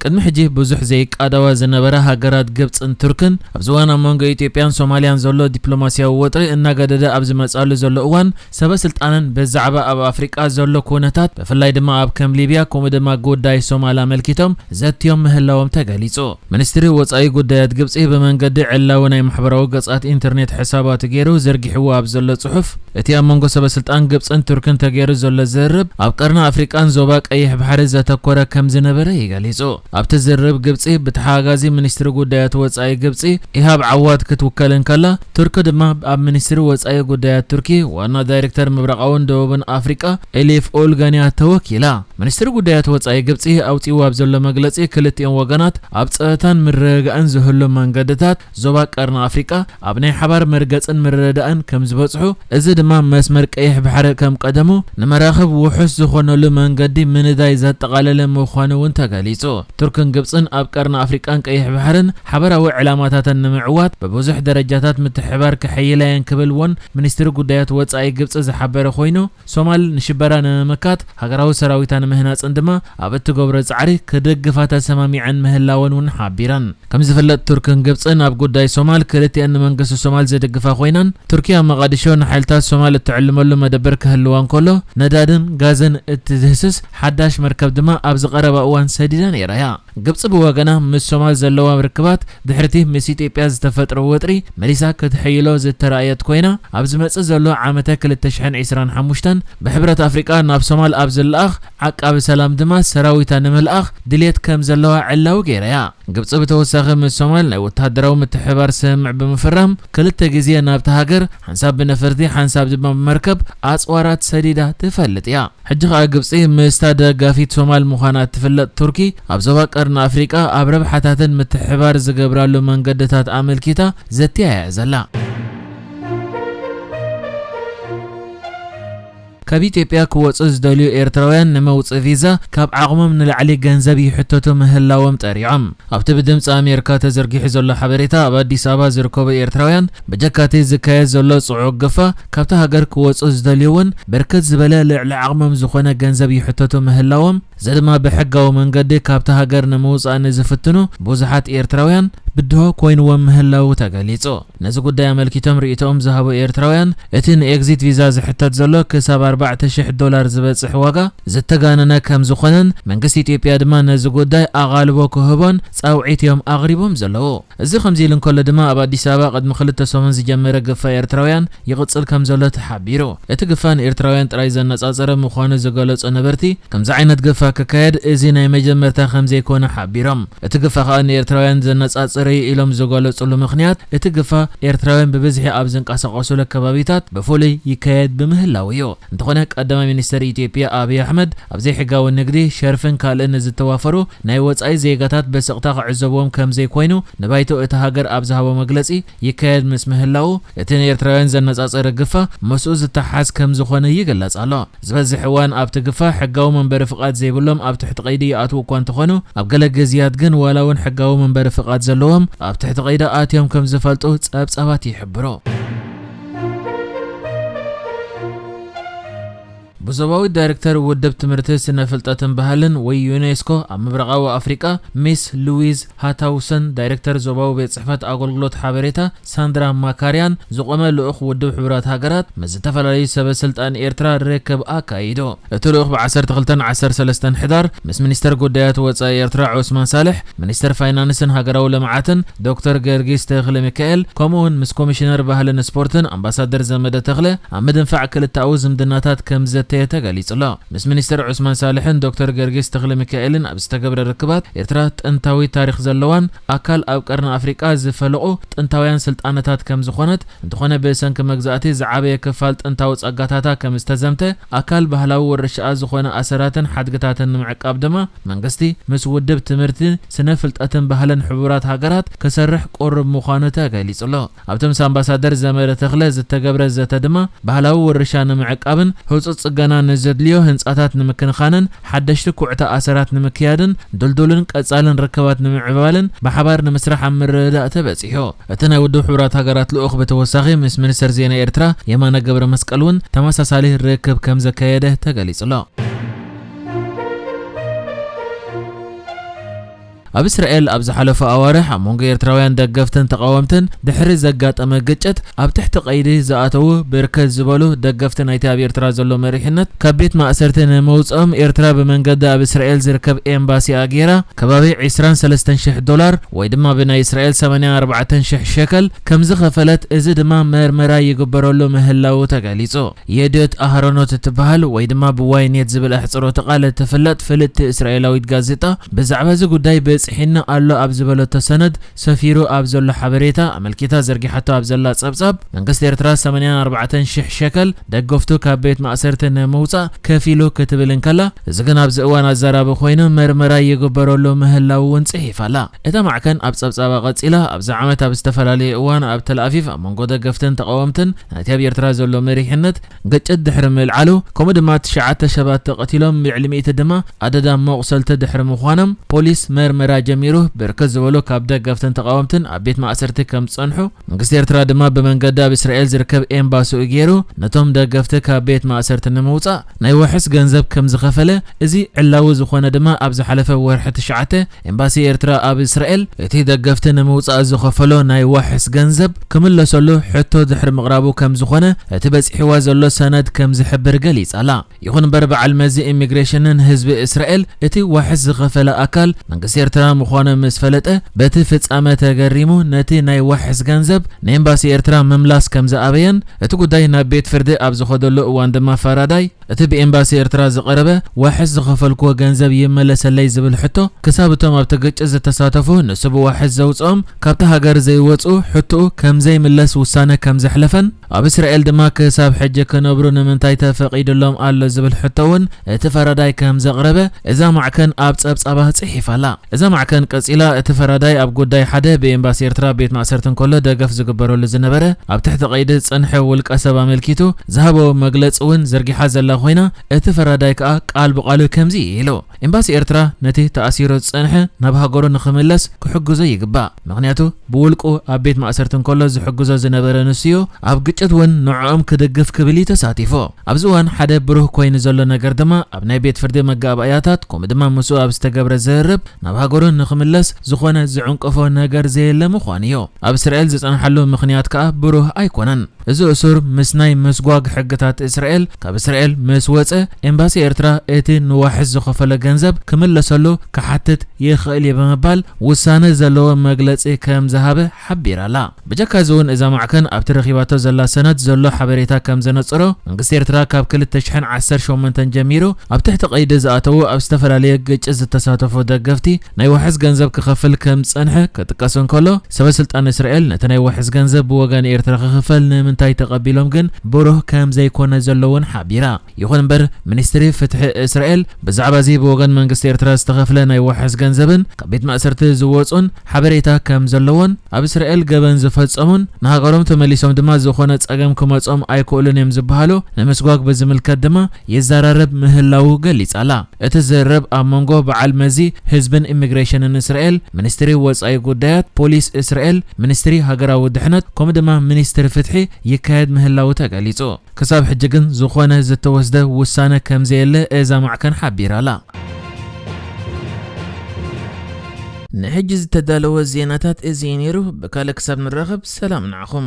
ቅድሚ ሕጂ ብዙሕ ዘይቃደዋ ዝነበራ ሃገራት ግብጽን ቱርክን፣ ኣብዚ እዋን ኣብ መንጎ ኢትዮጵያን ሶማልያን ዘሎ ዲፕሎማስያዊ ወጥሪ እናገደደ ኣብ ዝመጽኣሉ ዘሎ እዋን፣ ሰበ ስልጣነን ብዛዕባ ኣብ ኣፍሪቃ ዘሎ ኩነታት፣ ብፍላይ ድማ ኣብ ከም ሊብያ፣ ከምኡ ድማ ጉዳይ ሶማል ኣመልኪቶም ዘትዮም ምህላዎም ተገሊጹ። ሚኒስትሪ ወጻኢ ጉዳያት ግብጺ ብመንገዲ ዕላዊ ናይ ማሕበራዊ ገጻት ኢንተርኔት ሕሳባቱ ገይሩ ዘርጊሕዎ ኣብ ዘሎ ጽሑፍ፣ እቲ ኣብ መንጎ ሰበ ስልጣን ግብጽን ቱርክን ተገይሩ ዘሎ ዝርርብ፣ ኣብ ቀርኒ ኣፍሪቃን ዞባ ቀይሕ ባሕሪ ዘተኮረ ከም ዝነበረ እዩ ገሊጹ። ኣብቲ ዝርርብ ግብጺ ብተሓጋጋዚ ሚኒስትሪ ጉዳያት ወጻኢ ግብጺ ኢሃብ ዓዋድ ክትውከል እንከላ፣ ቱርኪ ድማ ኣብ ሚኒስትሪ ወጻኢ ጉዳያት ቱርኪ ዋና ዳይሬክተር ምብራቓውን ደቡብን ኣፍሪቃ ኤሊፍ ኦልጋንያ ተወኪላ። ሚኒስትሪ ጉዳያት ወጻኢ ግብጺ ኣውጺእዎ ኣብ ዘሎ መግለጺ፣ ክልቲኦም ወገናት ኣብ ጸጥታን ምርግጋእን ዝህሉ መንገድታት ዞባ ቀርኒ ኣፍሪቃ ኣብ ናይ ሓባር መርገጽን ምርድዳእን ከም ዝበጽሑ፣ እዚ ድማ መስመር ቀይሕ ባሕሪ ከም ቀደሙ ንመራኽብ ውሑስ ዝኾነሉ መንገዲ ምንዳይ ዘጠቓለለ ምዃኑ እውን ተገሊጹ። ቱርክን ግብጽን ኣብ ቀርኒ ኣፍሪቃን ቀይሕ ባሕርን ሓበራዊ ዕላማታተን ንምዕዋት ብብዙሕ ደረጃታት ምትሕባር ክሕይላ እየን ክብል እውን ሚኒስትሪ ጉዳያት ወጻኢ ግብጺ ዝሓበረ ኮይኑ፣ ሶማል ንሽበራ ንምምካት ሃገራዊ ሰራዊታ ንምህናጽን ድማ ኣብ እትገብሮ ጻዕሪ ክድግፋ ተሰማሚዐን ምህላወን እውን ሓቢረን። ከም ዝፍለጥ፣ ቱርክን ግብጽን ኣብ ጉዳይ ሶማል ክልቲኣን ንመንግስቲ ሶማል ዝድግፋ ኮይነን፣ ቱርኪ ኣብ መቓዲሾ ንሓይልታት ሶማል እትዕልመሉ መደበር ክህልዋ እንከሎ፣ ነዳድን ጋዝን እትዝህስስ ሓዳሽ መርከብ ድማ ኣብዚ ቀረባ እዋን ሰዲዳ ነይራ እያ። ግብጺ ብወገና ምስ ሶማል ዘለዋ ርክባት ድሕርቲ ምስ ኢትዮጵያ ዝተፈጥረ ወጥሪ መሊሳ ክትሕይሎ ዝተራእየት ኮይና፣ ኣብ ዝመጽእ ዘሎ ዓመተ ክልተ ሽሕን ዕስራን ሓሙሽተን ብሕብረት ኣፍሪቃ ናብ ሶማል ኣብ ዝለኣኽ ዓቃቢ ሰላም ድማ ሰራዊታ ንምልኣኽ ድልየት ከም ዘለዋ ዕላዊ ገይራ እያ። ግብጺ ብተወሳኺ ምስ ሶማል ናይ ወተሃደራዊ ምትሕብባር ስምምዕ ብምፍራም ክልተ ግዜ ናብታ ሃገር ሓንሳብ ብነፈርቲ ሓንሳብ ድማ ብመርከብ ኣጽዋራት ሰዲዳ ትፈልጥ እያ። ሕጂ ከኣ ግብጺ ምስታ ደጋፊት ሶማል ምዃና እትፍለጥ ቱርኪ ኣብ ዞባ ቀርኒ ኣፍሪቃ ኣብ ረብሓታትን ምትሕብባር ዝገብራሉ መንገድታት ኣመልኪታ ዘትያ እያ ዘላ። ካብ ኢትዮጵያ ክወጹ ዝደልዩ ኤርትራውያን ንመውጽኢ ቪዛ ካብ ዓቕሞም ንላዕሊ ገንዘብ ይሕተቱ ምህላዎም ጠሪዖም። ኣብቲ ብድምፂ ኣሜሪካ ተዘርጊሑ ዘሎ ሓበሬታ፣ ኣብ ኣዲስ ኣበባ ዝርከቡ ኤርትራውያን ብጀካቲ ዝካየድ ዘሎ ጽዑቕ ግፋ ካብቲ ሃገር ክወጹ ዝደልዩ እውን ብርክት ዝበለ ልዕሊ ዓቕሞም ዝኾነ ገንዘብ ይሕተቱ ምህላዎም፣ እዚ ድማ ብሕጋዊ መንገዲ ካብቲ ሃገር ንምውጻእ ንዝፍትኑ ብዙሓት ኤርትራውያን ብድሆ ኮይንዎም ምህላዉ ተገሊጹ። ነዚ ጉዳይ ኣመልኪቶም ርእይቶኦም ዝሃቡ ኤርትራውያን፣ እቲ ንኤግዚት ቪዛ ዝሕተት ዘሎ ክሳብ ኣርባዕተ ሽሕ ዶላር ዝበጽሕ ዋጋ ዝተጋነነ ከም ዝኾነን መንግስቲ ኢትዮጵያ ድማ ነዚ ጉዳይ ኣቓልቦ ክህቦን ጻውዒት እዮም ኣቕሪቦም ዘለዉ። እዚ ከምዚ ኢሉ እንከሎ ድማ ኣብ ኣዲስ ኣበባ ቅድሚ ክልተ ሰሙን ዝጀመረ ግፋ ኤርትራውያን ይቕጽል ከም ዘሎ ተሓቢሩ። እቲ ግፋ ንኤርትራውያን ጥራይ ዘነጻጸረ ምዃኑ ዝገለጹ ነበርቲ፣ ከምዚ ዓይነት ግፋ ክካየድ እዚ ናይ መጀመርታ ከም ዘይኮነ ሓቢሮም። እቲ ግፋ ከኣ ንኤርትራውያን ዘነጻጸረ እዩ ኢሎም ዝገለጹሉ ምኽንያት፣ እቲ ግፋ ኤርትራውያን ብብዝሒ ኣብ ዝንቀሳቐሱሉ ከባቢታት ብፍሉይ ይካየድ ብምህላው እዩ። እንተኾነ ቀዳማይ ሚኒስተር ኢትዮጵያ ኣብይ ኣሕመድ ኣብ ዘይሕጋዊ ንግዲ፣ ሸርፍን ካልእን ንዝተዋፈሩ ናይ ወጻኢ ዜጋታት ብስቕታ ክዕዘብዎም ከም ዘይኮይኑ ንባይቶ እታ ሃገር ኣብ ዝሃቦ መግለጺ ይካየድ ምስ ምህላዉ፣ እቲ ንኤርትራውያን ዘነጻጸረ ግፋ ምስኡ ዝተሓዝ ከም ዝኾነ ይግለጽ ኣሎ። ዝበዝሕ እዋን ኣብቲ ግፋ ሕጋዊ መንበሪ ፍቓድ ዘይብሎም ኣብ ትሕቲ ቀይዲ ይኣትዉ እኳ እንተኾኑ፣ ኣብ ገለ ግዝያት ግን ዋላ እውን ሕጋዊ መንበሪ ፍቓድ ዘለዎም ኣብ ትሕቲ ቀይዲ ኣትዮም ከም ዝፈልጡ ጸብጻባት ይሕብሩ። ብዞባዊ ዳይሬክተር ውድብ ትምህርቲ፣ ስነ ፍልጠትን ባህልን ወይ ዩኔስኮ ኣብ ምብራቓዊ ኣፍሪቃ ሚስ ሉዊዝ ሃታውሰን፣ ዳይሬክተር ዞባዊ ቤት ጽሕፈት ኣገልግሎት ሓበሬታ ሳንድራ ማካርያን ዝቖመ ልኡኽ ውድብ ሕቡራት ሃገራት ምስ ዝተፈላለዩ ሰበ ስልጣን ኤርትራ ርክብ ኣካይዱ። እቲ ልኡኽ ብ ዓሰርተ ክልተን ዓሰርተ ሰለስተን ሕዳር ምስ ሚኒስተር ጉዳያት ወጻኢ ኤርትራ ዑስማን ሳልሕ፣ ሚኒስተር ፋይናንስን ሃገራዊ ልምዓትን ዶክተር ገርጊስ ተኽለ ሚካኤል፣ ከምኡ እውን ምስ ኮሚሽነር ባህልን ስፖርትን ኣምባሳደር ዘመደ ተኽለ ኣብ ምድንፋዕ ክልተኣዊ ዝምድናታት ከም ዘተየ ተገሊጹ ኣሎ። ምስ ሚኒስተር ዑስማን ሳልሕን ዶክተር ገርጊስ ተኽለ ሚካኤልን ኣብ ዝተገብረ ርክባት፣ ኤርትራ ጥንታዊ ታሪኽ ዘለዋን ኣካል ኣብ ቀርኒ ኣፍሪቃ ዝፈለቑ ጥንታውያን ስልጣነታት ከም ዝኾነት፣ እንተኾነ ብሰንኪ መግዛእቲ ዝዓበየ ክፋል ጥንታዊ ጸጋታታ ከም ዝተዘምተ፣ ኣካል ባህላዊ ውርሻኣ ዝኾነ ኣሰራትን ሓድግታትን ንምዕቃብ ድማ መንግስቲ ምስ ውድብ ትምህርቲ፣ ስነ ፍልጠትን ባህልን ሕቡራት ሃገራት ክሰርሕ ቅሩብ ምዃኑ ተገሊጹ ኣሎ። ኣብቲ ምስ ኣምባሳደር ዘመደ ተኽለ ዝተገብረ ዘተ ድማ፣ ባህላዊ ውርሻ ንምዕቃብን ህጹጽ ጽገና ንዘድልዮ ህንጻታት ንምክንኻንን ሓደሽቲ ኩዕታ ኣሰራት ንምክያድን ድልዱልን ቀጻልን ርክባት ንምዕባልን ብሓባር ንምስራሕ ኣብ ምርድዳእ ተበጺሑ። እቲ ናይ ውድብ ሕቡራት ሃገራት ልኡኽ ብተወሳኺ ምስ ሚኒስተር ዜና ኤርትራ የማነ ገብረ መስቀል እውን ተመሳሳሊ ርክብ ከም ዘካየደ ተገሊጹ ኣሎ። ኣብ እስራኤል ኣብ ዝሓለፉ ኣዋርሕ ኣብ መንጎ ኤርትራውያን ደገፍትን ተቓወምትን ድሕሪ ዘጋጠመ ግጭት ኣብ ትሕቲ ቀይዲ ዝኣተዉ ብርክት ዝበሉ ደገፍቲ ናይቲ ኣብ ኤርትራ ዘሎ መሪሕነት ካብ ቤት ማእሰርቲ ንምውፅኦም ኤርትራ ብመንገዲ ኣብ እስራኤል ዝርከብ ኤምባሲኣ ገይራ ከባቢ ዕስራን ሰለስተን ሽሕ ዶላር ወይ ድማ ብናይ እስራኤል ሰማንያን ኣርባዕተን ሽሕ ሸከል ከም ዝኸፈለት፣ እዚ ድማ መርመራ ይግበረሉ ምህላዉ ተገሊጹ። የድዮት ኣህሮኖት እትበሃል ወይ ድማ ብዋይኔት ዝብል ኣሕጽሮተ ቃል እትፍለጥ ፍልጥቲ እስራኤላዊት ጋዜጣ ብዛዕባ እዚ ጉዳይ በጺሒኒ ኣሎ ኣብ ዝበለቶ ሰነድ ሰፊሩ ኣብ ዘሎ ሓበሬታ ኣመልኪታ ዘርጊሓቶ ኣብ ዘላ ጸብጻብ፣ መንግስቲ ኤርትራ ሰማንያን ኣርባዕተን ሽሕ ሸከል ደገፍቱ ካብ ቤት ማእሰርቲ ንምውጻእ ከፊሉ ክትብል እንከላ፣ እዚ ግን ኣብዚ እዋን ኣዛራቢ ኮይኑ መርመራ ይግበረሉ ምህላዉ እውን ጽሒፋ ኣላ። እታ ማዕከን ኣብ ጸብጻባ ቀጺላ፣ ኣብዚ ዓመት ኣብ ዝተፈላለዩ እዋን ኣብ ተልኣቪቭ ኣብ መንጎ ደገፍትን ተቓወምትን ናይቲ ኣብ ኤርትራ ዘሎ መሪሕነት ግጭት ድሕሪ ምልዓሉ፣ ከምኡ ድማ ትሽዓተ ሰባት ተቐቲሎም፣ ልዕሊ ሚእቲ ድማ ኣደዳ መቑሰልቲ ድሕሪ ምዃኖም፣ ፖሊስ መርመራ ጀሚሩ። ብርክት ዝበሉ ካብ ደገፍትን ተቓወምትን ኣብ ቤት ማእሰርቲ ከም ዝጸንሑ፣ መንግስቲ ኤርትራ ድማ ብመንገዲ ኣብ እስራኤል ዝርከብ ኤምባሲኡ ገይሩ ነቶም ደገፍቲ ካብ ቤት ማእሰርቲ ንምውጻእ ናይ ዋሕስ ገንዘብ ከም ዝኸፈለ፣ እዚ ዕላዊ ዝኾነ ድማ ኣብ ዝሓለፈ ወርሒ ትሽዓተ ኤምባሲ ኤርትራ ኣብ እስራኤል እቲ ደገፍቲ ንምውጻእ ዝኸፈሎ ናይ ዋሕስ ገንዘብ ክምለሰሉ ሕቶ ድሕሪ ምቕራቡ ከም ዝኾነ እቲ በጺሕዋ ዘሎ ሰነድ ከም ዝሕብር ገሊጻ ኣላ። ይኹን እምበር በዓል መዚ ኢሚግሬሽንን ህዝቢ እስራኤል እቲ ዋሕስ ዝኸፈለ ኣካል መንግስቲ ኤርትራ ምዃኑ ምስ ፈለጠ በቲ ፍጻመ ተገሪሙ ነቲ ናይ ዋሕስ ገንዘብ ንኤምባሲ ኤርትራ ምምላስ ከም ዝኣበየን እቲ ጉዳይ ናብ ቤት ፍርዲ ኣብ ዝኸደሉ እዋን ድማ ፈራዳይ እቲ ብኤምባሲ ኤርትራ ዝቐረበ ዋሕስ ዝኸፈልክዎ ገንዘብ ይመለሰለይ ዝብል ሕቶ ክሳብ እቶም ኣብቲ ግጭት ዝተሳተፉ ንሱ ብዋሕስ ዘውፅኦም ካብቲ ሃገር ዘይወፁ ሕቶኡ ከም ዘይምለስ ውሳነ ከም ዘሕለፈን ኣብ እስራኤል ድማ ክሳብ ሕጂ ክነብሩ ንምንታይ ተፈቒድሎም ኣሎ ዝብል ሕቶ እውን እቲ ፈራዳይ ከም ዘቕረበ እዛ ማዕከን ኣብ ጸብጻባ ጽሒፋ ኣላ። እዛ ማዕከን ቀጺላ እቲ ፈራዳይ ኣብ ጉዳይ ሓደ ብኤምባሲ ኤርትራ ቤት ማእሰርቲ እንከሎ ደገፍ ዝግበረሉ ዝነበረ ኣብ ትሕቲ ቀይዲ ዝጸንሐ ውልቀ ሰብ ኣመልኪቱ ዝሃቦ መግለጺ እውን ዘርጊሓ ዘላ ኮይና እቲ ፈራዳይ ከኣ ቃል ብቓሉ ከምዚ ኢሉ። ኤምባሲ ኤርትራ ነቲ ተኣሲሩ ዝጸንሐ ናብ ሃገሩ ንኽምለስ ክሕግዞ ይግባእ። ምኽንያቱ ብውልቁ ኣብ ቤት ማእሰርቲ እንከሎ ዝሕግዞ ዝነበረ ንሱዮ ኣብ ግጭት እውን ንዕኦም ክድግፍ ክብል እዩ ተሳቲፎ። ኣብዚ እዋን ሓደ ብሩህ ኮይኑ ዘሎ ነገር ድማ ኣብ ናይ ቤት ፍርዲ መጋባእያታት ከምኡ ድማ ምስኡ ኣብ ዝተገብረ ዝርርብ ናብ ሃገሩ ንኽምለስ ዝኾነ ዝዕንቅፎ ነገር ዘየለ ምዃኑ እዩ። ኣብ እስራኤል ዝጸንሓሉ ምኽንያት ከኣ ብሩህ ኣይኮነን። እዚ እሱር ምስ ናይ ምስጓግ ሕግታት እስራኤል ካብ እስራኤል ምስ ወጸ ኤምባሲ ኤርትራ እቲ ንዋሕስ ዝኸፈለ ገንዘብ ክምለሰሉ ክሓትት ይኽእል እዩ ብምባል ውሳነ ዘለዎ መግለጺ ከም ዝሃበ ሓቢራ ኣላ። ብጀካ እዚ እውን እዛ ማዕከን ኣብቲ ረኺባቶ ዘላ ሰነድ ዘሎ ሓበሬታ ከም ዘነጽሮ መንግስቲ ኤርትራ ካብ ክልተ ሽሕን ዓሰርተ ሸሞንተን ጀሚሩ ኣብ ትሕቲ ቀይዲ ዝኣተዉ ኣብ ዝተፈላለየ ግጭት ዝተሳተፉ ደገፍቲ ናይ ዋሕስ ገንዘብ ክኸፍል ከም ዝጸንሐ ክጥቀስ እንከሎ ሰበ ስልጣን እስራኤል ነቲ ናይ ዋሕስ ገንዘብ ብወገን ኤርትራ ክኽፈል ንምንታይ ተቐቢሎም ግን ብሩህ ከም ዘይኮነ ዘሎ እውን ሓቢራ። ይኹን እምበር ሚኒስትሪ ፍትሒ እስራኤል ብዛዕባ እዚ ብወገን መንግስቲ ኤርትራ ዝተኸፍለ ናይ ዋሕስ ገንዘብን ካብ ቤት ማእሰርቲ ዝወጹን ሓበሬታ ከም ዘለዎን ኣብ እስራኤል ገበን ዝፈጸሙን ንሃገሮም ተመሊሶም ድማ ዝኾነ ጸገም ክመጾም ኣይክእሉን እዮም ዝበሃሉ ንምስጓግ ብዝምልከት ድማ ይዘራረብ ምህላዉ ገሊጻ ኣላ። እቲ ዝርርብ ኣብ መንጎ በዓል መዚ ህዝብን ኢሚግሬሽንን እስራኤል፣ ሚኒስትሪ ወጻኢ ጉዳያት፣ ፖሊስ እስራኤል፣ ሚኒስትሪ ሃገራዊ ድሕነት ከምኡ ድማ ሚኒስትሪ ፍትሒ ይካየድ ምህላዉ ተገሊጹ። ክሳብ ሕጂ ግን ዝኾነ ዝተወስደ ውሳነ ከም ዘየለ እዛ ማዕከን ሓቢራ ኣላ። ንሕጂ ዝተዳለወ ዜናታት እዚ እዩ ነይሩ። ብካልእ ክሳብ ንራኸብ ሰላም ንዓኹም።